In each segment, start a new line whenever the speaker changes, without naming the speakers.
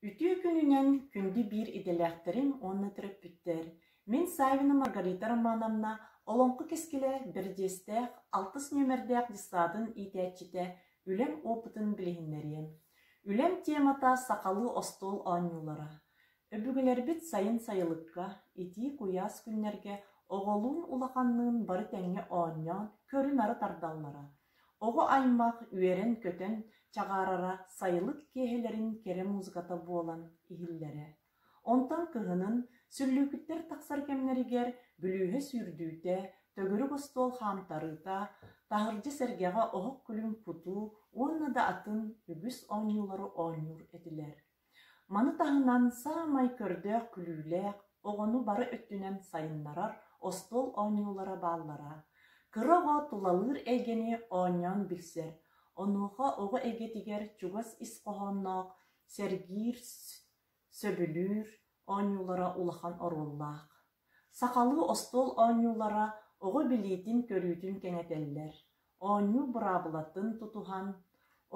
Үтүө күнүнэн күндү биир идэлээхтэрим уонна төрөппүттэр! Мин Саввина Маргарита Романовна Олоҥхо кэскилэ бэрдьиэстээх алтыс нүөмэрдээх детсадын иитээччитэ үлэм опытын билиһиннэриэм. Үлэм темата сахалыы остуол оонньуулара. Өбүгэлэрбит сайын сайылыкка, итии-куйаас күннэргэ оҕолуун-улаханныын бары тэҥҥэ оонньоон, көрү-нары тардаллара. Оҕо аймах үөрэн-көтөн чаҕаарара сайылык киэһэлэрин кэрэ музыката буолан иһиллэрэ. Онтон кыһынын, сүллүүкүттэр тахсар кэмнэригэр бүлүүһэ сүүрдүүтэ, төгүрүк остуол хаамтарыыта, таһырдьа сэргэҕэ оһох күлүн кутуу уонна да атын үгүс оонньуулары оонньуур этилэр. Маны таһынан саамай көрдөөх-күлүүлээх, оҕону бары өттүнэн сайыннарар остуол оонньуулара бааллара. Кыра оҕо тулалыыр эйгэни оонньоон билсэр, онуоха оҕо эйгэтигэр чугас ис хоһоонноох, сэргиир, сөбүлүүр оонньуулара улахан оруоллаах. Сахалыы остуол оонньуулара оҕо билиитин-көрүүтүн кэҥэтэллэр, оонньуу быраабылатын тутуһан,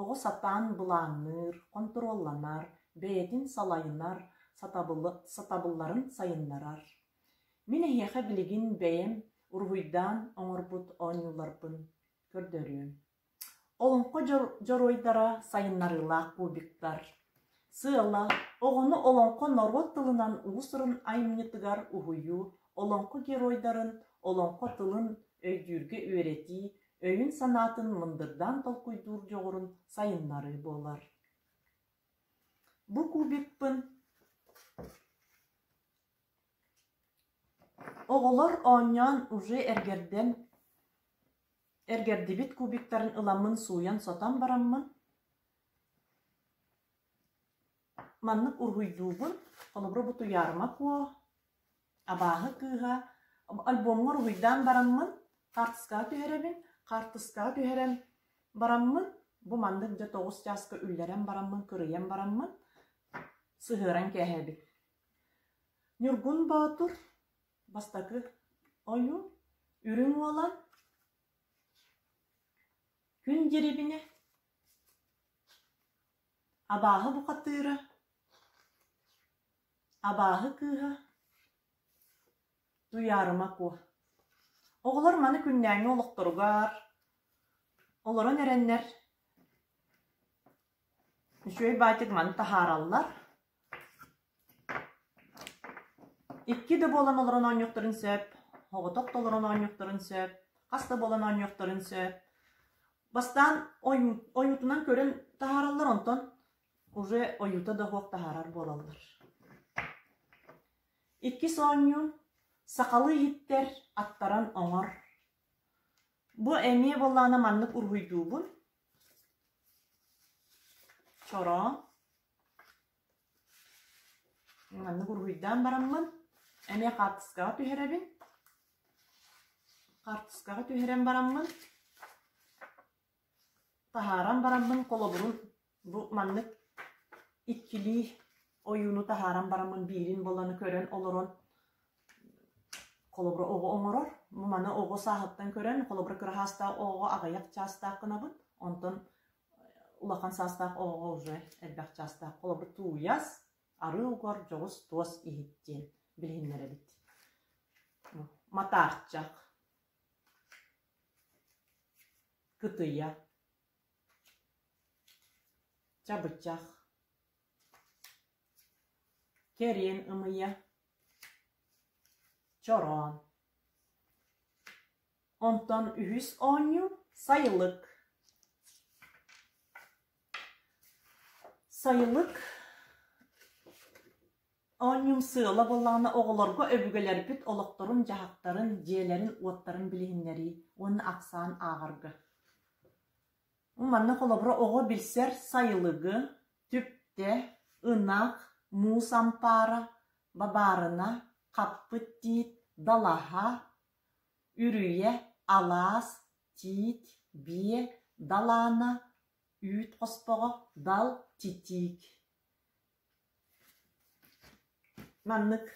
оҕо сатаан былаанныыр, хонтуруолланар, бэйэтин салайынар сатабылларын сайыннарар. Мин эһиэхэ билигин бэйэм уруһуйдаан оҥорбут оонньууларбын көрдөрүөм. Олоҥхо дьоруойдара сайыннарыылаах кубиктар. Сыала: оҕону олоҥхо норуот тылынан уус-уран айымньытыгар уһуйуу, олоҥхо геройдарын, олоҥхо тылын өйдүүргэ үөрэтии, өйүн-санаатын мындырдаан толкуйдуур дьоҕурун сайыннарыы буолар. Бу кубикпын оҕолор оонньоон уже эргэрдэн Эргэрдибит кубиктарын ыламмын сууйан-сотон бараммын, маннык уруһуйдуубун. Холобура, бу Туйаарыма Куо, Абааһы кыыһа альбомҥа уруһуйдаан бараммын, хаартыскаҕа түһэрэбин. Хаартыскаҕа түһэрэн бараммын, бу маннык дьэ тоҕус чааска үллэрэн бараммын, кырыйан бараммын, сыһыаран кээһэбин. Ньургун Боотур Бастакы ойуу Үрүҥ Уолан Күн Дьирибинэ Абааһы бухатыыра Абааһы кыыһа Туйаарыма Куо Оҕолор маны күннээҥҥи олохторугар олорон эрэннэр үчүгэй баайтык маны таһаараллар Икки да буолан олорон оонньуохтарын сөп, оҕотох да олорон оонньуохтарын сөп, хас да буолан оонньуохтарын сөп. Бастаан ойуутунан көрөн таһаараллар, онтон уже ойуута да суох таһаарар буолаллар. Иккис оонньуу сахалыы иһиттэр аттаран оҥор. Бу эмиэ буоллаҕына маннык уруһуйдуубун. Чороон Маннык уруһуйдаан бараммын, эмиэ хаартыскаҕа түһэрэбин. Хаартыскаҕа түһэрэн бараммын, таһааран бараммын холобурун бу маннык иккилии ойууну таһааран бараммын биирин буоланы көрөн олорон холобура оҕо оҥорор. Бу маны оҕо сааһыттан көрөн, холобура кыра саастаах оҕоҕо аҕыйах чаастаах гынабын. Онтон Улахан саастаах оҕоҕо уже элбэх чаастаах холобур тууйас, арыы угар дьоҕус туос иһит диэн билиһиннэрэбит. Матаарчах, кытыйа, чабычах, кэриэн ымыйа, чороон. Онтон үһүс оонньуу «Сайылык». Сайылык оонньуум сыала буоллаҕына оҕолорго өбүгэлэрбит олохторун-дьаһахтарын, дьиэлэрин-уоттарын билиһиннэрии уонна ахсаан ааҕарга. Манна холобура оҕо билсэр сайылыгы, түптэ, ынах, муус ампаара, бабаарына, хаппыт тиит, далаһа, Үрүйэ, алаас, тиит, биэ, далаана, үүт хоспоҕо, дал, титиик Маннык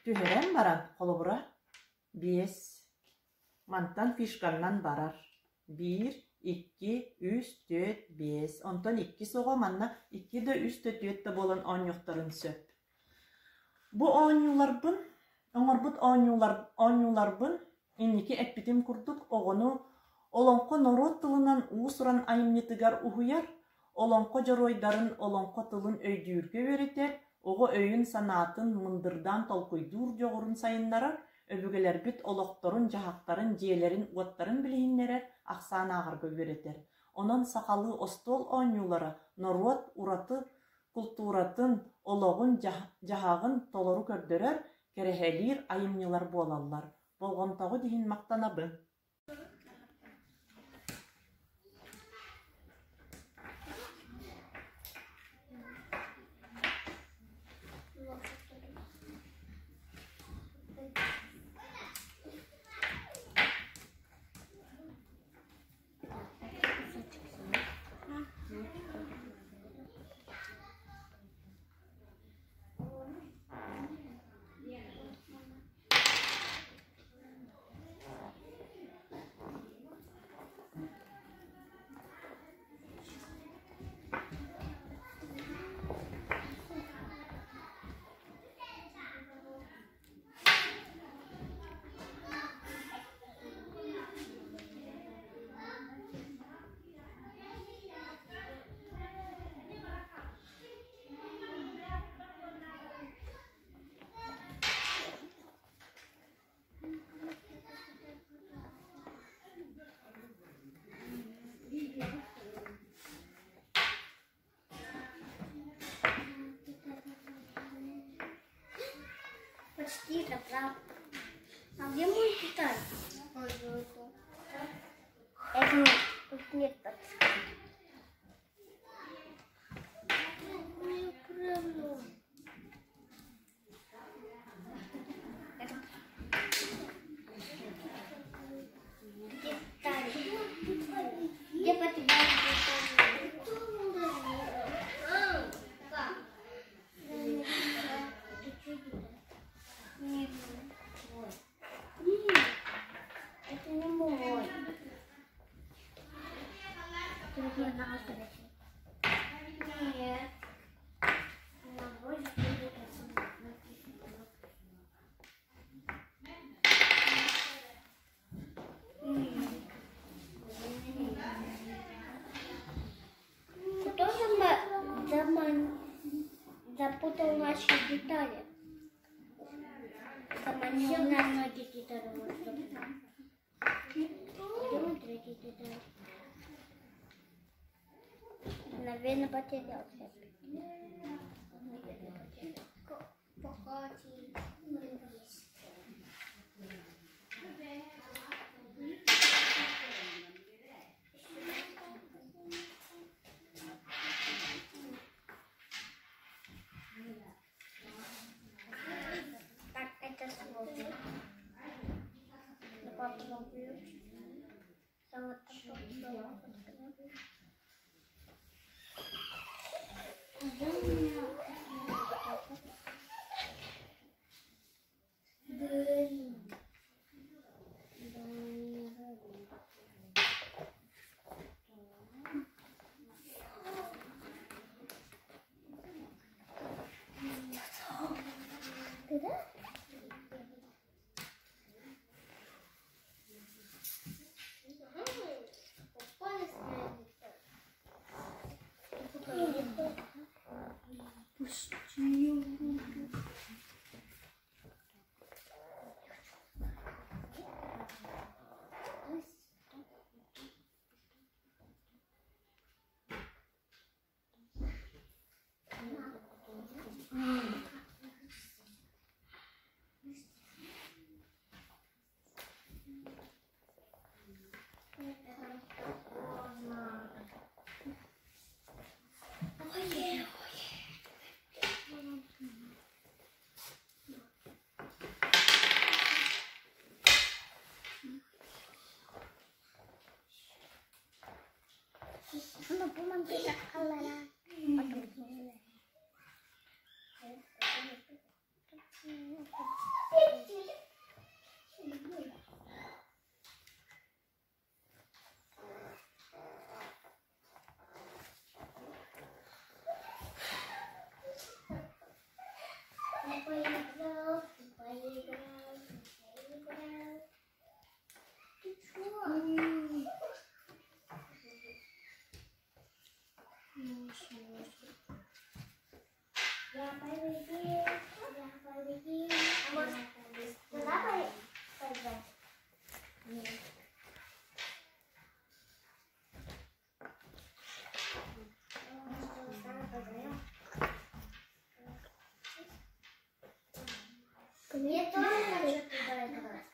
түһэрэн баран, холобура, биэс, мантан фишканнан барар. Биир, Икки, үс, түөрт, биэс. Онтон иккис оҕо манна икки да, үс да, түөрт да буолан оонньуохтарын сөп. Бу оонньууларбын, оҥорбут оонньуулар, оонньууларбын инники эппитим курдук оҕону олоҥхо норуот тылынан уус-уран айымньытыгар уһуйар, олоҥхо дьоруойдарын олоҥхо тылын өйдүүргэ үөрэтэр, оҕо өйүн-санаатын мындырдаан толкуйдуур дьоҕурун сайыннарар, өбүгэлэрбит олохторун-дьаһахтарын, дьиэлэрин-уоттарын билиһиннэрэр, ахсаан ааҕарга үөрэтэр. Онон сахалыы остуол оонньуулара норуот ураты култууратын, олоҕун-дьаһаҕын толору көрдөрөр, кэрэһэлиир айымньылар буолаллар. Болҕомтоҕут иһин махтанабын.
Почти забрал. А где мой Китай? Это тут нет подсказки. Где Это не мой. Нет. Кто запутал наши детали? Заманил на многие детали. Где мой третий деталь? Наверное, потерялся. Наверное, потерялся. Так, это сложно. Попробую. Да? Пусти победил, я победил. А может, туда поиграть? Нет. Я тоже хочу туда играть.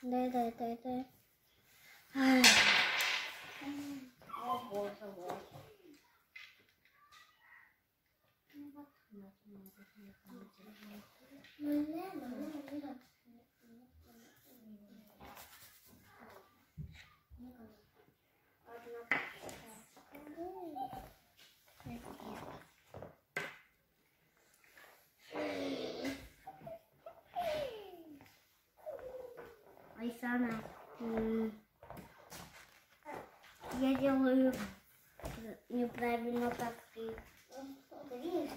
Дай, дай, дай, дай.
О боже мой.
Айсана, я делаю неправильно, как ты. Видишь?